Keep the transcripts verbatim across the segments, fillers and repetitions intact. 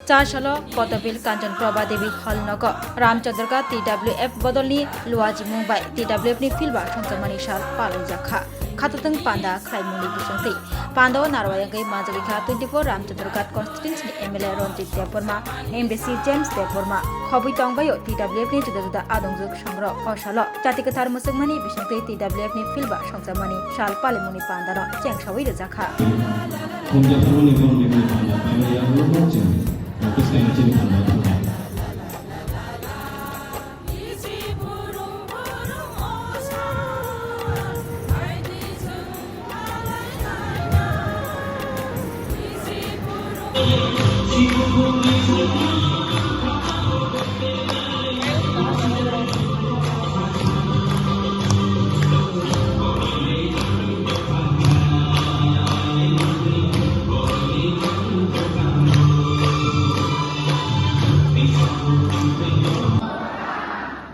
Cha salo Kotobil Kanchan Prabha Devi Hall nogo Ramchandra Ghat T W F bodolni luajimung bai T W F ni philba songchakmani sal palaijakha. Khatatwng panda khlaimungni bisingtwi pandao narwayangwi manjagwikha twenty-four Ramchandra Ghat constituency ni M L A Ranjit Debbarma, M D C James Debbarma, khobwi tongbaio T W F ni juda juda adongjwk songrok. O salo chati kwthar mwchwkmani bisingtwi T W F ni philba songchakmani sal palimungni pandano chengsawi rwjakha. Khumjakmani borokni mani panda paimani yagulo chwng bwskangni chini panda thangkha.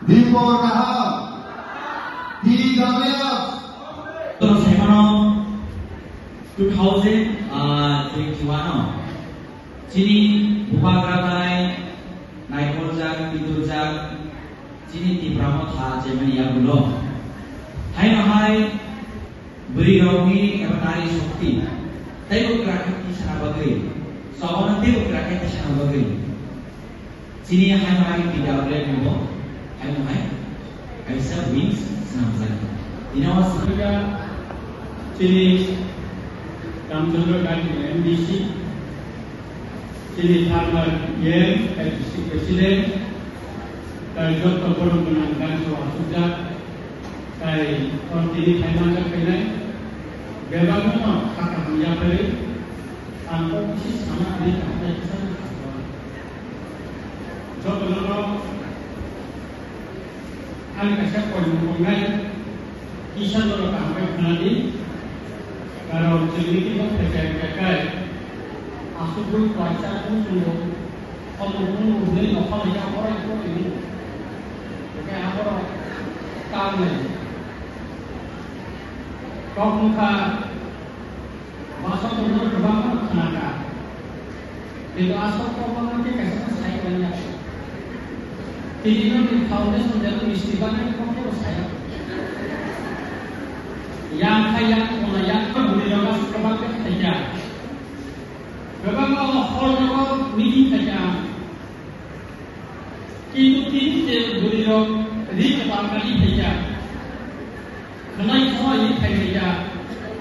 Dipor kaham. T W F. Tong saimano two thousand twenty-one o chini bubagra tanai naikolrwjak, kiturjak, chini Tipra Motha chaimani yagulo. Haino hai bwrwi rokni eba nari shokti teibo kwrak khe tisana bagwi, chobano teibo kwrak khe tisana bagwi. Chini hai hai T W F ni bo hai hai kaisa wings swnamjak. Tini o swnamjak chini Ramchandra Ghat ni M D C, chini former E M, district president, tai joto borok gwnang gancho asukjak, tai o tini phaimanjak phainai, bebakno no kha kaham yapharwi, ang kok bisi sana hwnwi kaham khe sana kha. Jotono ani kaisa koimung tongnai, kisa jora kaham khe khwnadi. Karon chwngni twi bo phaikha hwnkha khe, aswk bui kaisa bung chwngo, omo bung rwnwi nokha lai khe aborok eko twi wngo. Hwnkhe aborok kang lai. Kok wngkha, Bwswk tongmani kwbangma khna kha. Kintu aswk kokno khe kaisa sai manya. Tini no ni foundation jani misti bagwi kokno saya. Yang khai yang khna yang bwrwi rok aswk kwbang khe khaikha. Kwbangma hor rogo meeting khaikha. Kintu tini je bwrwi rok ri kwtal kali phaikha. Khwnai khwnai phai phai ya,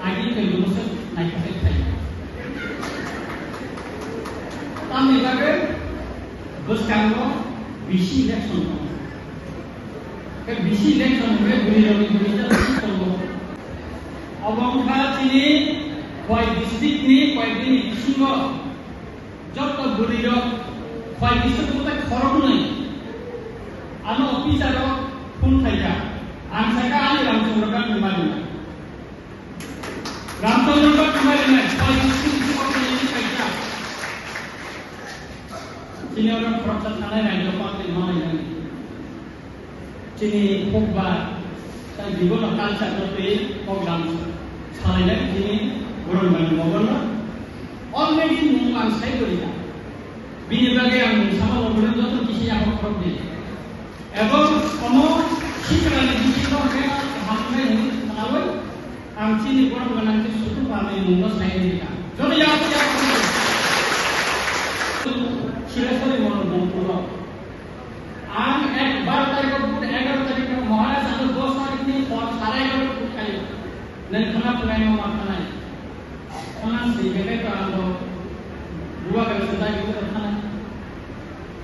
agini tei lumo se naikha se phai. Tamni bagwi bwskango bisi election tongo. Tei bisi election hwnkhe bwrwi rokni bwrwi ta bisi tongo. Obo wngkha chini Khowai district ni Khowai bini bisingo Joto bwrwi rok khwlai kisa buthai khoroknwi ano officer rok phone khaikha, ang sakha ani Ramchandra Ghat ni mari. Ramchandra Ghat ni mari nai, khwlai kisa buthai khoroknwi khaikha. Chini oro khoroksa thanai nai, joto tei manai nai. Chini kokba, tai bibono culture no twi program salainai chini borok mani mogon no. Already mung ang sai tongkha. Bini bagwi ang mung sama mogon no joto kisi yaphang khorok di. Ebong omo sikra ni bisingo khe hamnai hwnwi khnaui ang chini borok gwnang khe sutu pamni mung no sai tongkha. Joto yaphang yaphang khorok di. Sirasori mono mung khorok. Ang ek, baro tarikh o vote, egaro tarikh o Maharaj ano dos tarikh ni por sarai egaro vote khaio. Nang khana pwnai ma ma khanai. Khana si bekai to ang bo buwa ka sudai ko khana.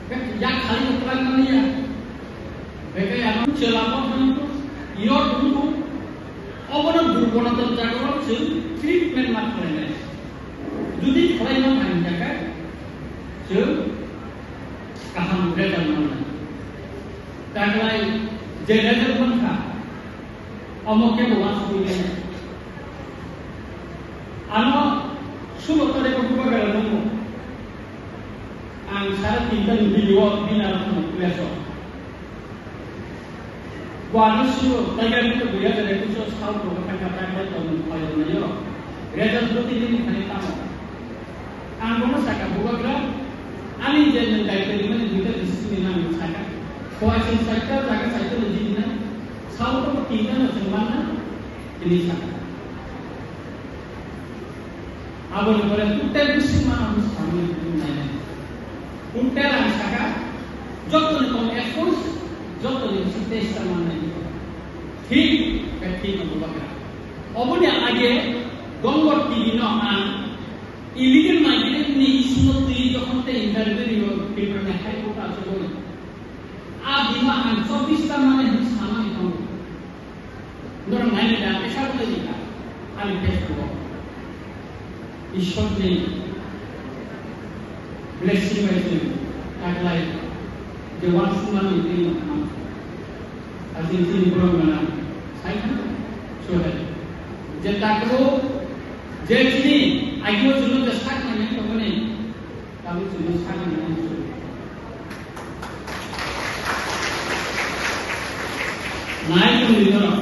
Bek yak khali ko plan mani ya. Bekai ano chela mo khana to yo dum ko. Obono durbola to jagoro chwng treatment ma khlainai. Judi khlai ma thang jaga chwng kaham result mannai. Taklai je result mankha, omo kebo uansukwi manya. Ano sulo tarikh o bubagra nungo. Ang sare tinta ni video bini aro thangwi place o. Bo ano sulo, Tiger Hills o dui hajar ekush o south rogo thangkha, thangkha tongmung khlaio naio. Result jodi nini thani tamo. Ang bono saka, bubagra, Ani je nwng daitwrwimani duita district ni nang sakha. Koaising saita jaga saita no jibina. South o tinta no chwng manna tini sakha. Aboni pore kutai bising mano hwnwi samani nainai. Kutai ang sakha, jotoni kong ekus, jotoni bising teis ta manai. Thik, thik no bubakra. Oboni age Donggor T V no ang illegal migrant ni issue no twi jokhon te interview rio Tripura ni High Court o achugwi. A bima ang chobbish ta mane hwn samani tongo. Norok naina da, tesa bo tei ka. Ani Facebook o. Ishwar ni blessing bai se taklai je wan sumani tei no. Ajin tini borok mana sai kan so hai. Je taklo je tini agio juno je sak na yang ko ne. Kami chwngno sakni hwnwi chwng. Nai chwngni norok.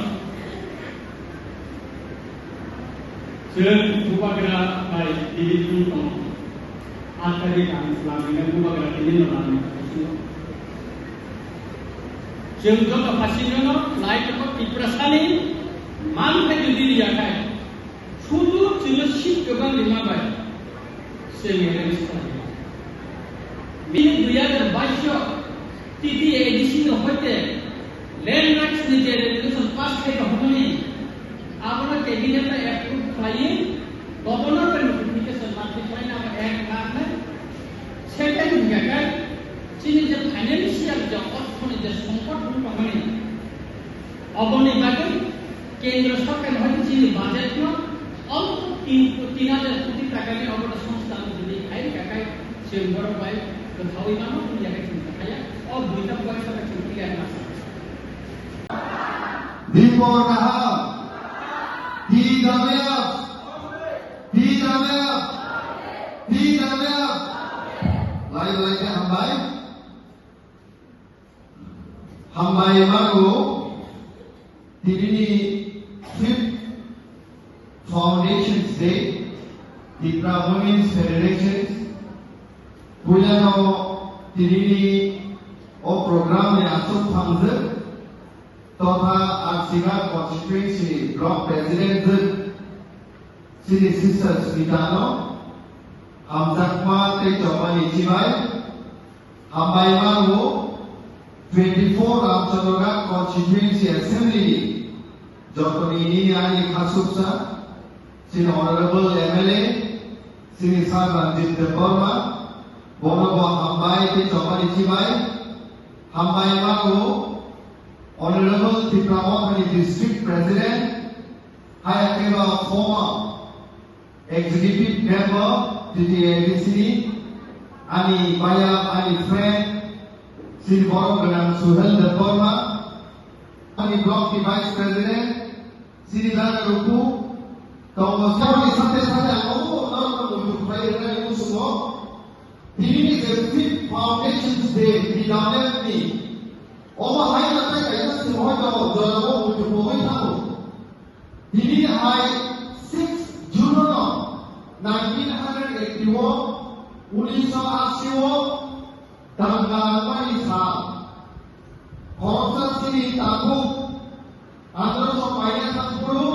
Chwng bubagra bai tini thung tongo. Athari ang swlamina bubagra tini no lamni bisingo. Chwng joto phasingno nai tongo Tiprasani manthai jodi riya khai. Sudu chwngno seat kwbang rima bai chwng arrange khlai. Bini dui hajar baish o T T A D C ni hoite land rights ni je resolution pass khai tongmani, abono cabinet no approve khlaiwi governor bai notification manwi khlaina abo ek lakh nai. Second hwnkhe chini je financial je orthoni je songkot wng tongmani, oboni bagwi Kendra sorkar hai chini budget no almost tin, tin hajar koti taka ni obo songstha no jodi khai ka khai chwng borok bai kwthawi mano wngya khai chwng ta khaya. O duita poisa bai chwng clear ma sa. Dipor kaham. Di damya. Di damya. Di damya. Lai lai ke hambai. Hambai mano, tinini fifth Foundations Day, Tipra Women's Federation, puilano tinini o program ni aswk thangjak, totha Arsina Constituency Block President jwk, chini Sister Smitano, hamjakma tei chobani chibai, Hambai mano, twenty-four Ramchandra Ghat Constituency Assembly ni jotoni nini ani khasuksa, chini Honorable M L A, chini Sir Ranjit Debbarma, bono bo hambai tei chobani chibai, hambai mano, Honorable Tipra Mothani District President, hai khe bo former Executive Member T T A D C ni, ani baya, ani friend, chini borok gwnang Suhel Debbarma, ani block ni Vice President, chini Dada Rupu, tongo saboni sate sate ang obo norok no muitu khlai rwnani muchungo, tini ni je fifth Foundations Day ni damnani, obo hai na tai kaisa chwng hoito jorao muitu pogwi thango. Tini hai six June no nineteen hundred eighty o, unisho ashi o, danga wngmani sal. Khoroksa chini tabuk androno paina thangphuru,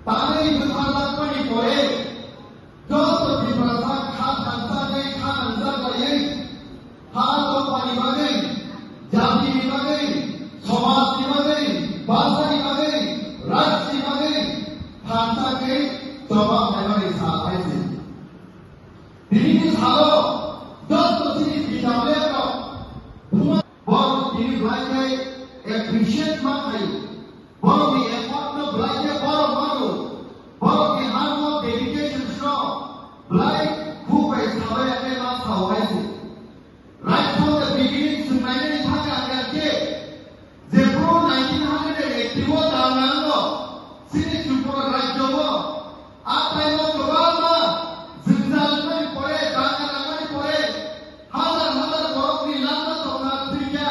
tanwi bwtharjakmani pore, Joto Tiprasa kha thansa tei kha nangjak laiwi, ha dophani bagwi, jatini bagwi, somajni bagwi, bhashani bagwi, rajni bagwi thansa khe choba khaimani sal hai se. Dinini salo joto chini T W F rok buma borok tini belai khe appreciate ma khlaio. Borokni effort no belai khe borok mano. Borokni hard work, dedication no belai khuk bai sabai ya khe ma sao hai se. Right from the beginning, chwng nainani thangwi ang ya khe, jephuru nineteen hundred eighty o dal nango, chini Tripura rajyo o, a time o kwbangma jwngjal wngmani pore, danga nangmani pore, hazar hazar borokni langma tongna thwikha.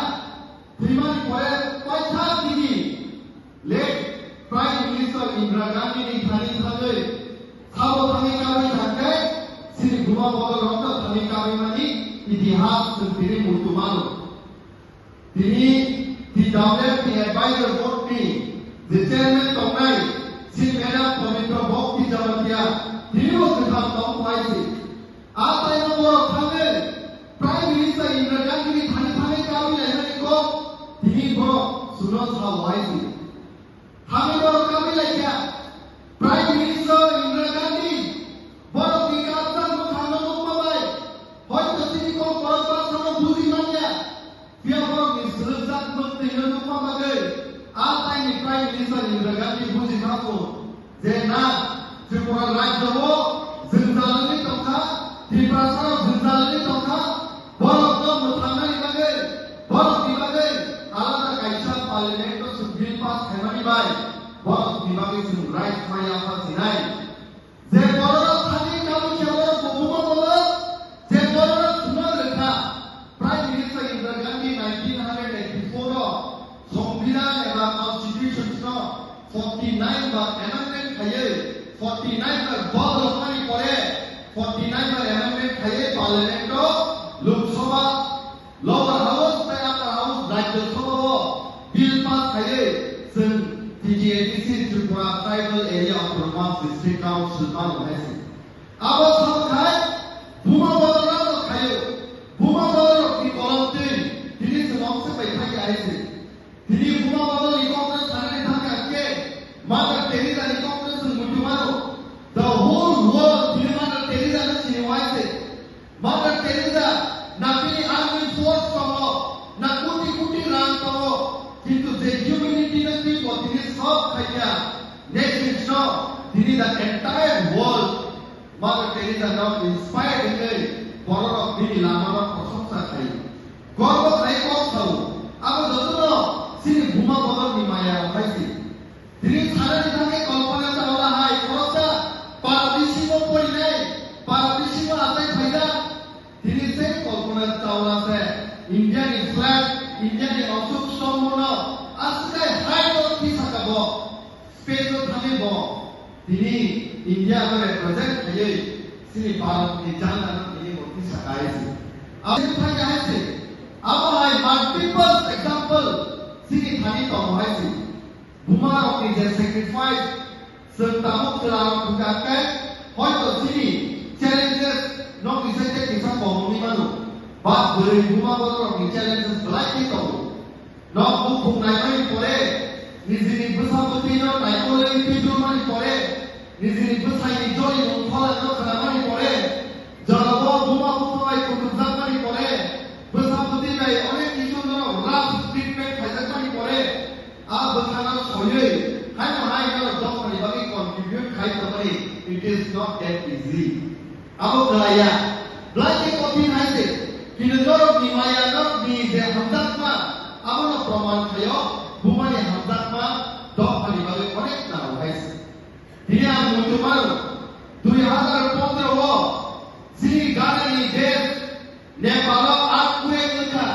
Thwimani pore paitha tini late Prime Minister Indira Gandhi ni thani thangwi sabo thangwi kabwi thangkhe chini buma bodol rokno thangwi kabwi mani itihas chwng tini muitu mano. Tini T W F ni advisor board ni je chairman tongnai si Madam Pabitra Bhakti Jamatia tini bo kwthang tong phai si. A tai no borok thangwi Prime Minister Indira Gandhi ni thani thani kawi laimani kok tini borok suno sao hai si. Thangwi borok kawi laikha. Prime Minister Indira Gandhi borok ni kapjak mwkhang no nukma bai hoito chini kok borok bwsano buji manya. Phiya borok ni swrwngsa kwthwino nukma bagwi a taini Prime Minister Indira Gandhi buji kha phuru je na Tripura rajyo o jwngjal wngwi tongkha, Tiprasa rok jwngjal wngwi tongkha, borok no mwthangnani bagwi, borok ni bagwi alada kaisa parliament o chwng bill pass khaimani bai borok ni bagwi chwng right maya pha sinai. Je bororok thani kawi khe borok bo buma bolok, je bororok thumna rwkha. Prime Minister Indira Gandhi nineteen hundred eighty-four o Songbidan eba Constitution no forty-nine bar amendment khaiwi, forty-nine bar bol rwkmani pore, forty-nine bar amendment khaiwi Parliament o Lok Sabha Lower House tei Upper House Rajya Sabha o bill pass khaiwi chwng T T A D C Tripura Tribal Area Autonomous District Council mano hai se. Abo sabo khai buma bodol rok khaio. Buma bodol rok ni kolom twi tini chwng ongse bai phai hai se. Tini buma bodol ni kok no sanani thang kha khe Mother Teresa ni kok no chwng muitu mano. The whole world tini Mother Teresa no sini hai se. Mother Teresa, na bini army force tongo, na koti koti rang tongo, kintu je humanity no twi bo tini solve khaiya, nations no, tini the entire world, Mother Teresa no inspire wngwi bororok bini lama no prosongsa khai. Gorbo khai kok sao, abo jotono chini buma bodol ni maya rok hai se. Tini sanani thangwi Kalpana Chawla hai khoroksa para bisingo porinai, para bisingo achai phaijak. Tini se Kalpana Chawla se India ni flag, India ni Ashok Stambha no aswk hai high o twi saka bo, space o thangwi bo. Tini India no represent khaiwi chini Bharat ni jhanda no tini bo twi saka hai se. Abo thangwi hai se. Abo hai multiple example chini thani tongo hai se. Buma rokni je sacrifice, chwng tabuk chwla rok thwngkha khe, hoito chini challenges nokni side kisa kom wngwi mano, ba bwrwi buma borok rokni challenges belai khe tongo. Nok bukhuk naimani pore, nijini bwsa bwtwi no naikolwi twijlmani pore, nijini bwsai ni joli mung pholak no khnamani pore, jorabo buma bupha bai kutukjakmani pore, bwsa bwtwi bai onek kisu no rough treatment khaijakmani pore, a bwkhano soywi haino hai no dophani bagwi contribute khai tongmani, it is not that easy. Abo kwlaiya, belai khe kothin hai se, kintu norokni maya norokni je hamjakma, abono proman khaio, bumani hamjakma dophani bagwi onek naro hai se. Tini ang muitu mano, dui hazar pondro o chini Ghana ni desh Nepal o earthquake wngkha.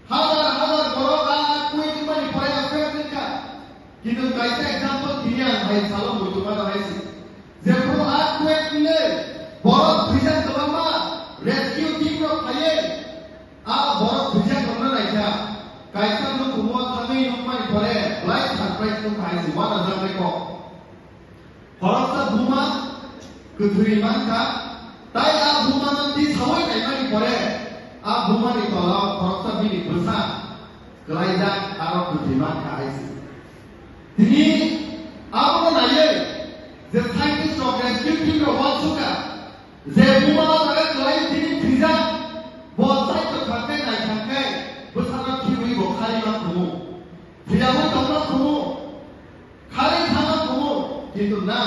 Hazar hazar borok a earthquake wngmani pore affect wngkha. Kintu kaisa example tini ang hai salo muitu mano hai se. Jephuru earthquake wngwi borok thwijak kwbangma rescue team rok phaiwi a borok thwijak rokno naikha. Kaisa nukhungo thangwi nukmani pore belai surprise nukha hai se, uanajaknai kok. Khoroksa buma kwthwi mankha, tai a bumano tisaui naimani pore a bumani tolao khoroksa bini bwsa kwlaijak aro kwthwi mankha hai se. Tini abono naiwi je scientist rok rescue team rok uansukha, je buma o jaga kwlai tini thwijak, bo saito thangkhe naithangkhe bwsano khiui bo khari mankhumu. Thwiyaui tongma khumu, khari thangma khumu, kintu na,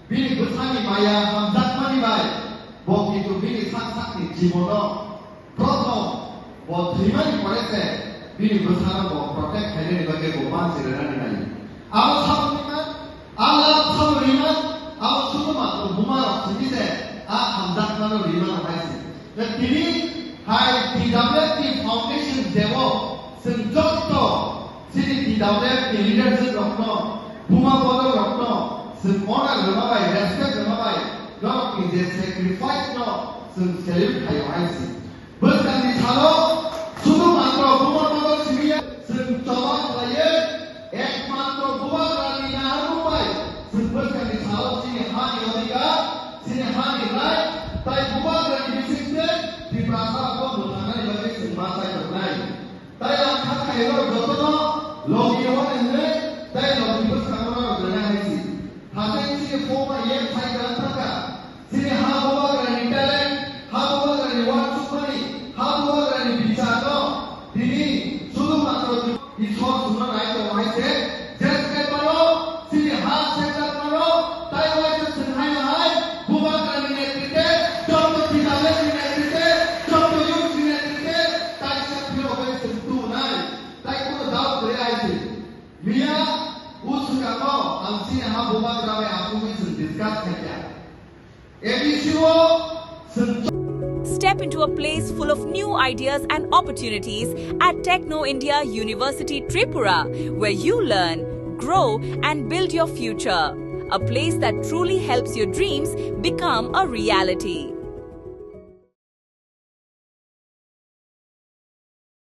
bini bwsani maya hamjakmani bai, bo kintu bini sak sakni jibono prothom bo thwimani pore se bini bwsano bo protect khainani bagwi bo mansi rwnani nai. Abo saboni ma, a lab saboni ma, abo sudhumatro buma rok simi se a hamjakmano rima rok hai se. Tini hai T W F ni foundation jebo chwng joto chini T W F ni leadership rokno, buma bodol rokno chwng honor rwma bai, respect rwma bai, norokni je sacrifice no chwng salute khaio hai se. Rasa abo mwthangnani bagwi chwng ma chai tongnai. Tai langkha khairok jotono logi rwani hwnwi tai logi bwskango rwna hai si. Hathai chini phokma yek thai kwrwng thangkha. Chini ha bubagrani talent, ha bubagrani uansukmani, ha bubagrani bichar no tini sudu matro Isor suno nai tongo hai se, jeskai mano, chini ha sekar mano, tai wai se chwng hai no hai, bubagrani netrite, Doctor Titabrani netrite, Doctor Yusni netrite, tai se phiro bai chwng tu nai, tai kuno dao kwrwi hai se. Miya, usukamo, ang chini ha bubagra bai asugwi chwng discuss khaikha. A B C o chwng Step into a place full of new ideas and opportunities at Techno India University Tripura, where you learn, grow, and build your future. A place that truly helps your dreams become a reality.